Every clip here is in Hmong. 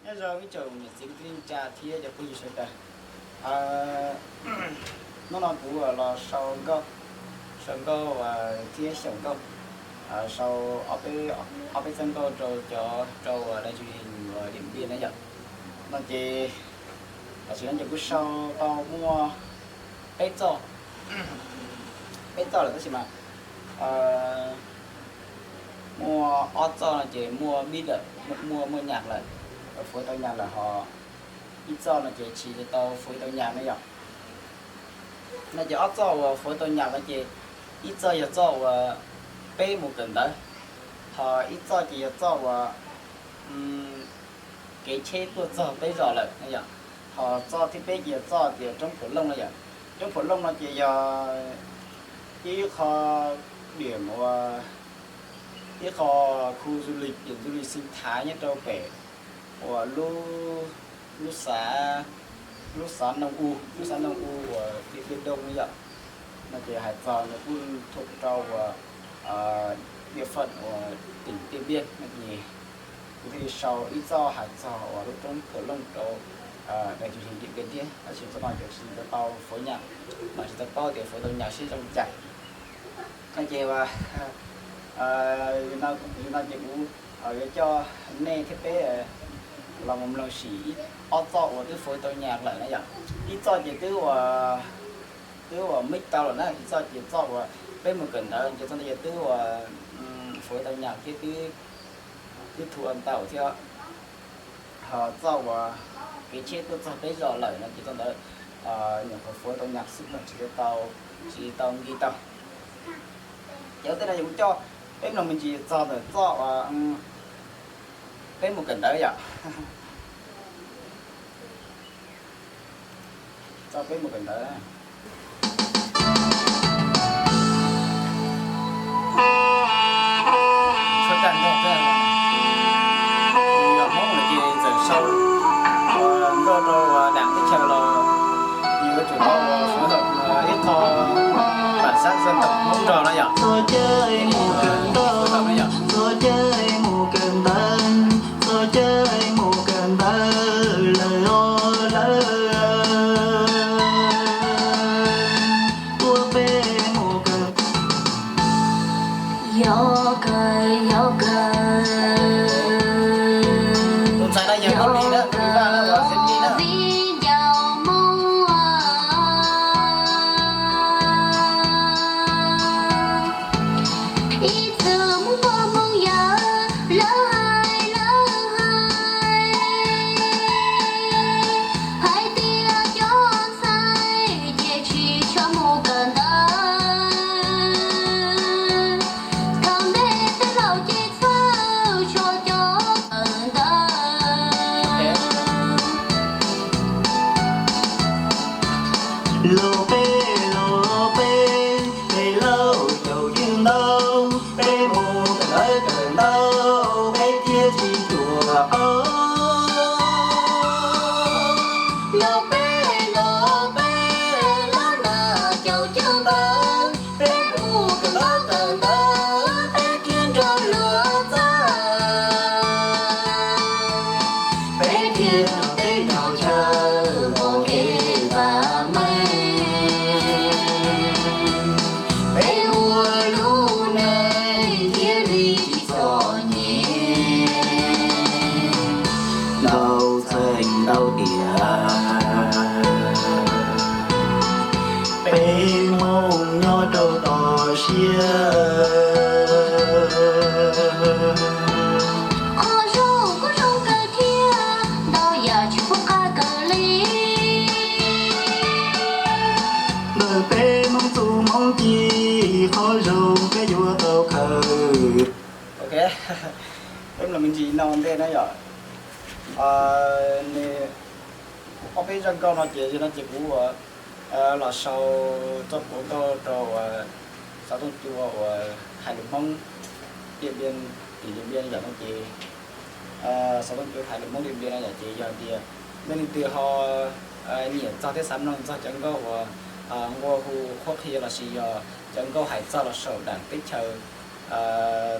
Nyob zoo ib tsoom niam txiv kwv tij neej tsa thiab cov phooj ywg sawv daws. Hnub no kuv los sau nkauj, sau nkauj thiab xyaum nkauj, sau ob peb txoj nkauj rau cov, rau daim video Điện Biên na yom. No ces tam sim no ces kuv sau tau muaj peb txoj, peb txoj lawm tab sis mas muaj ob txoj no ces muaj beat lawm, muaj, muaj nhạc lawm, fuav tau nhạc lawm, ho ib txoj no ces tsis tau fuav tau nhạc na yom. No ces ob txoj uas fuav tau nhạc no ces ib txoj yog txoj uas peb mus kawm ntawv, ho ib txoj ces yog txoj uas kev tsheb tuaj txog peb zos lawm na yom. Ho txoj thib peb ces yog txoj tias roob Phuam Looj na yom. Roob Phuam Looj no ces yog ib qho điểm uas ib qho khu du lịch, điểm du lịch sinh thái nyob rau pem uas lub, lub xav, lub xav Noo U, lub xav Noo U uas Điện Biên Đông na yom. No ces hais txog nws kuj thuộc rau uas địa phận uas tỉnh Điện Biên no ces kuv thiaj li sau ib txoj hais txog uas lub roob Phuam Looj rau daim video Điện Biên thiab, tab sis txoj no ces tsis tau fuav nhạc, mas tsis tau paub tias fuav tau nhạc seb zoo cas. No ces ua, no ces kuv yuav coj nej thiab peb los mus mloog sim ib, ob txoj uas twb fuav tau nhạc lawm na yom. Ib txoj ces twb ua, twb ua mix tau lawm na, ib txoj ces txoj uas peb mus kawm ntawv ces txoj ntawd ces twb ua, fuav tau nhạc thiab twb, twb thu âm tau thiab. Ho txoj uas kev tsheb tuaj txog peb zos lawm no ces txoj ntawd nyuam qhuav fuav tau nhạc xwb mas tsis tau, tsis tau nkis tau. Ces ua ntej no ces kuv coj peb mloog me ntsis txog ntawm txoj uas peb mus kawm ntawv yom. Txoj peb mus kawm ntawv. Tshuav rag nrog thiab, yog Hmoob lawm ces txawm sau nkauj rau uas đảng teb chaws los yus yuav tsum tau uas phối hợp ib qho bản sắc dân tộc Hmoob nrog no yom. Txog caij mus kawm ntawv, txog caij mus kawm ntawv, txog caij mus kawm ntawv lawm os lawm. Tuaj peb mus kawm. Yog kawg, yog kawg. Tus ntxhais no yog Hmoob Lis na, Lis Vaj na, Lis Vaj na. Viv ncaus Hmoob. Ib txwm Hmoob pog Hmoob yawg lawv hais, lawv hais, hais tias cov ntxhais ces tsis tshua mus kawm ntawv. Thaum ntej tej laus ces txhawj tshua cov kawm ntawv. Los peb, los peb, peb laus caum cwj ntau, peb mus kawm ntawv kawm ntau, peb thiaj tsis tuag qaug. Los peb, los peb, los nas caum cwj ntau, peb mus kawm ntawv kawm ntau, peb thiaj nrog luag txawj, peb thiaj nrog teb nrog chaw ua kev vam meej. Peb ua lub neej thiaj li tsis txom nyem. Ntau txheej ntau tiam, peb Hmoob nyob rau toj siab. Qhov zoo kuj zoo kawg thiab, ntau yam tsis pub qab kawg li. Ntawm peb Hmoob txuj Hmoob ci, qhov zoo peb yuav tau khaws. Ok, peb mloog me ntsis no ua ntej na yom. Nws ob peb zaj nkauj no ces yog no ces kuv los sau txoj puav nkauj rau uas xov tooj cua uas hais lus Hmoob Điện Biên, tỉnh Điện Biên yom no ces xov tooj cua hais lus Hmoob Điện Biên no yom ces yog tias nej leej twg ho nyiam txog thiab xav mloog txog cov nkauj uas nqua hu qhuab qhia lossis yog cov nkauj hais txog los saum đảng teb chaws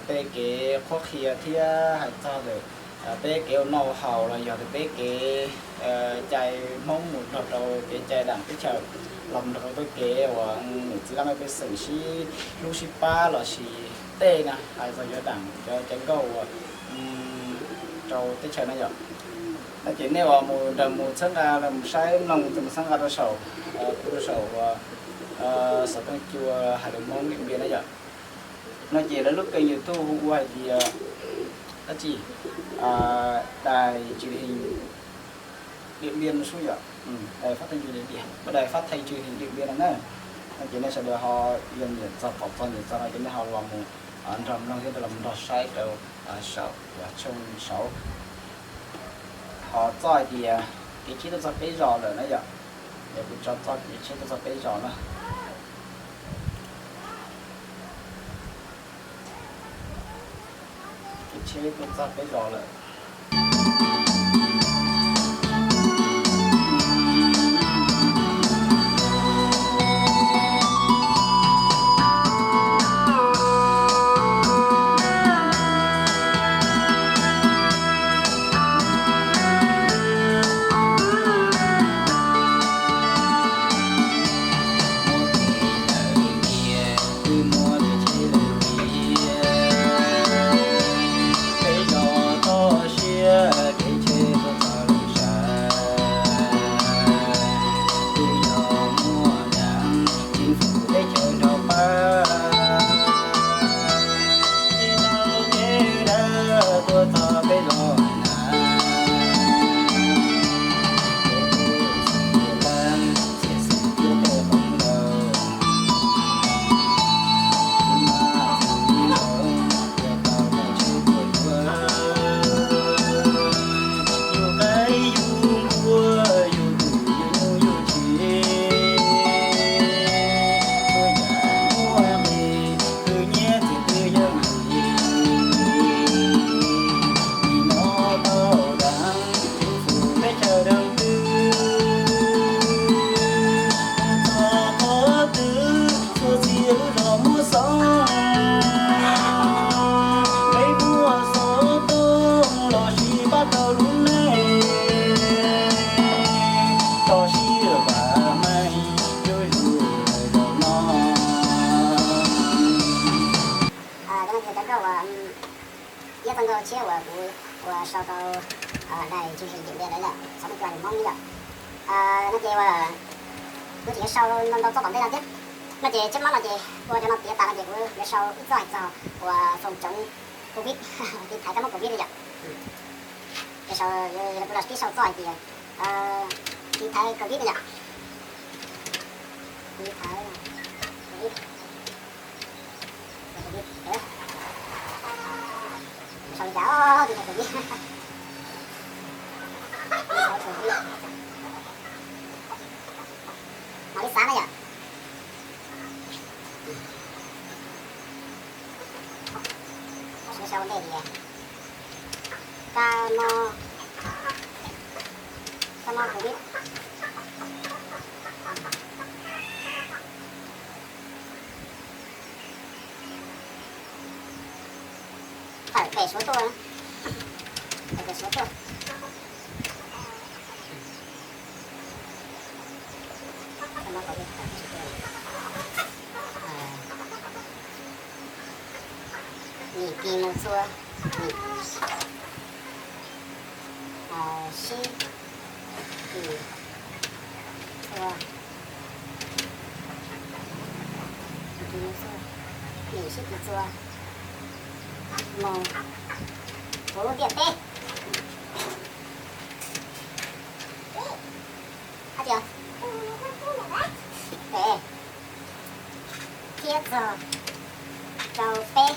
tej kev qhuab qhia thiab hais txog lawm Peb kev ua noj ua haus los yog tias peb kev cai Hmoob mus nrog rau kev cai daim teb chaws, los mus nrog rau peb kev uas niam txiv laj mej pej xeem sib hlub sib pab los sis tej na, hais txog yuav daim cov cai nkauj uas rau teb chaws na yom. No ces nej uas mus nrog mus txhawb nqa los mus saib mloog mus txhawb nqa rau saum, kuv rau saum uas xov tooj cua hais lus Hmoob Điện Biên na yom. No ces lawv lub kênh YouTube hu ua hais tias dab tsi, đài truyền hình Điện Biên sub yom, đài phát thanh truyền hình Điện, đài phát thanh truyền hình Điện Biên no na. No ces nej sawv daws ho yog nyiam txog pom txog nyiam txog no ces nej ho los mus nrog mloog thiab los nrog saib rau saum uas tshooj saud. Ho txoj hais tias kev tsheb tuaj txog peb zos lawm na yom. Yog kuv tso txoj kev tsheb tuaj txog peb zos na. Kev tsheb tuaj txog peb zos lawm. Cov no ces cov nkauj uas, ib txoj nkauj tshiab uas kuv ua sau rau đài truyền hình Điện Biên lawv yom, xov tooj cua hais lus Hmoob yom. No ces uas kuv tseem yuav sau ntau ntau txoj tom ntej no thiab. No ces tsheb mob no ces ua cov no tiav tas no ces kuv yuav sau ib txoj hais txog uas phòng chống covid, tiv thaiv kab mob covid no yom. Ces sau, kuv los pib sau txoj hais tias tiv thaiv covid no yom. Tiv thaiv covid. Sau li cas, tiv thaiv covid. Tiv thaiv covid. Mam li xav na yom. Sau ua ntej tias kab mob, kab mob covid. Tawm pem Suav tuaj, tawm pem Suav tuaj. Nim kis mus txhua, nim sib kis txhua, nim kis mus txhua, nim sib kis txhua mus puv ntiaj teb. Hais tias peb thiab txog rau peb,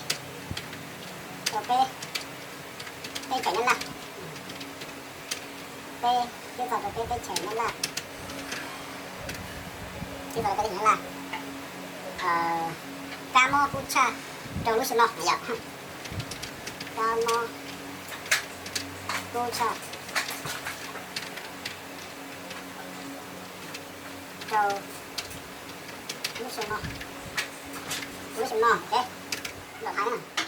rau peb teb chaws Nyab Laj, peb thiab txog rau peb teb chaws Nyab Laj, thiab txog rau peb teb chaws Nyab Laj, kab mob kub tshaj rau lub sij hawm no yom. Kab mob kub tshaj rau lub sij hawm no, lub sij hawm no, ok, lawm hais na.